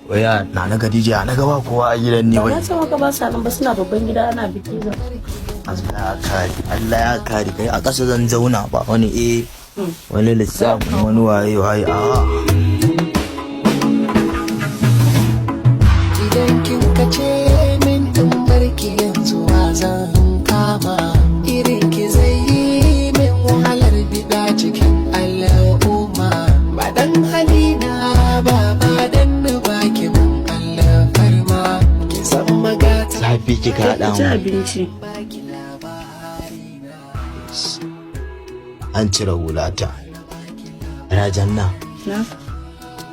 Waya na na Khadija, na gaba kowa a gidan ne Ba wai. na ce maka ba sa nan ba, suna babban gida ana biki za. Allah ya kare, Allah ya kare kai, a ƙasa zan zauna ba wani wani lissafin wani waye waye a. Idan kin kace min in barki, yanzu wa zan kama? Irin ki zai yi min wahalar bida cikin al'umma. Ba dan halina ba, ba dan ni baki mun alfarma, ki san magata. Zafi kika haɗa Ci mu. abinci. Baki labarina. An cire hulata. Rajan na. Na.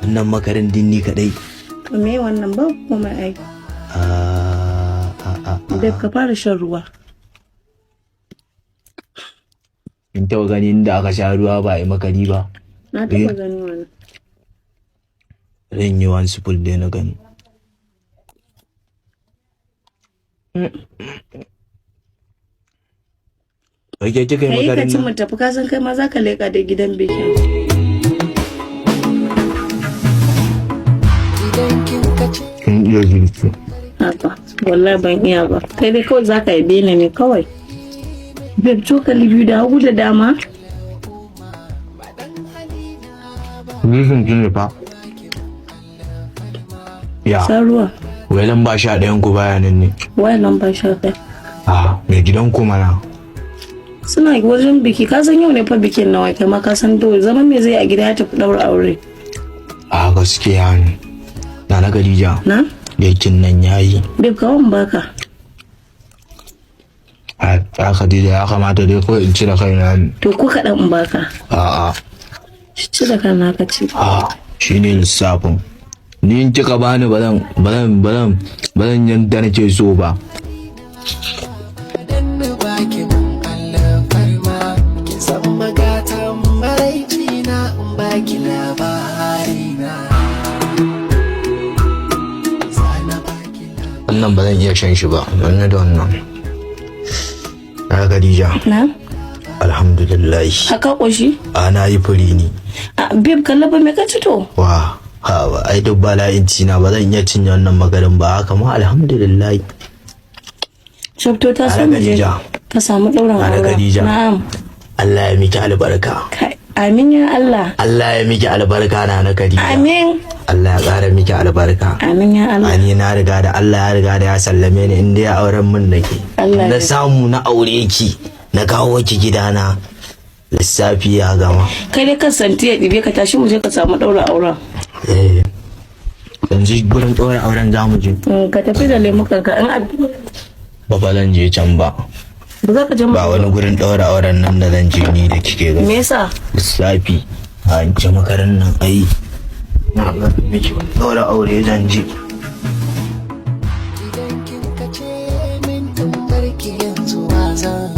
Wannan makarin dinni kadai. To me wannan? Ba komai ai. A a a. Babe, ka fara shan ruwa. In taɓa gani inda aka sha ruwa ba a yi makari ba? Na taɓa gani wani. Zan yi wani spoon dai na gani. Ake kika yi Kai ka makarin ci nan? mu tafi, ka san kai ma za ka leƙa da gidan bikin. Idan kin kace Kin iya girki. Haba, wallahi ban iya ba. Kai dai kawai za ka yabe ni ne kawai. Babe, cokali biyu da hagu da dama. Girkin kin ne fa. Ya, Sa ruwa. wai lamba 11 ku baya nan ne? Waya lamba 11? Ah, mai gidan ku mana. Suna wajen biki, ka san yau ne fa bikin nawa, kai ma ka san dole zaman me zai a gida, ya tafi ɗaura aure. A gaskiya ne. Nana Khadija, Na? girkin nan yayi. Babe, ka wan baka. A Khadija, ya kamata dai kawai in cire kaina ne. To ko kaɗan in baka. A'a. Cire kan naka ci. A shine lissafin. Ni in kika bani bazan yanda nake so ba. Dan ni baki mun alfarma, ki san magatan maraici na, in baki labarina, zana baki. Wannan ba zan iya shan shi ba. Wannan da wannan. Na Khadija, Na? alhamdulillah. Haka ƙoshi? Ana yi furi ne. A babe, kalla ba me ka ci to? Wa, ha ba ai duk bala'in cina ba zan iya cinye wannan magarin ba, haka ma alhamdulillah. Shafto ta Nana so mu je. Khadija. Ka samu ɗaurin Nana aure. Khadija. Na'am. Allah ya miki albarka. Kai, amin ya Allah. Allah ya miki albarka na na Khadija. Amin. Allah ya ƙara miki albarka. Amin ya Allah. Ani na riga da Allah ya riga da ya sallame ni inda ya auren mun nake. Allah Na ya- samu na aure ki, na kawo ki gidana. Lissafi ya gama. Kai dai kan santi ya ɗibe ka, tashi mu je ka samu ɗaura auren. Eh. Yanzu gurin ɗaura auren za mu je. Ka tafi da lemukan ka in Ba fa zan je can ba. Ba za ka je Ba wani gurin ɗaura auren nan da zan je ni da kike gani. Me yasa? Lissafi. A in ci makarin nan ai. Na ga miki wani ɗaura aure zan je. Idan kin kace min in barki, yanzu wa zan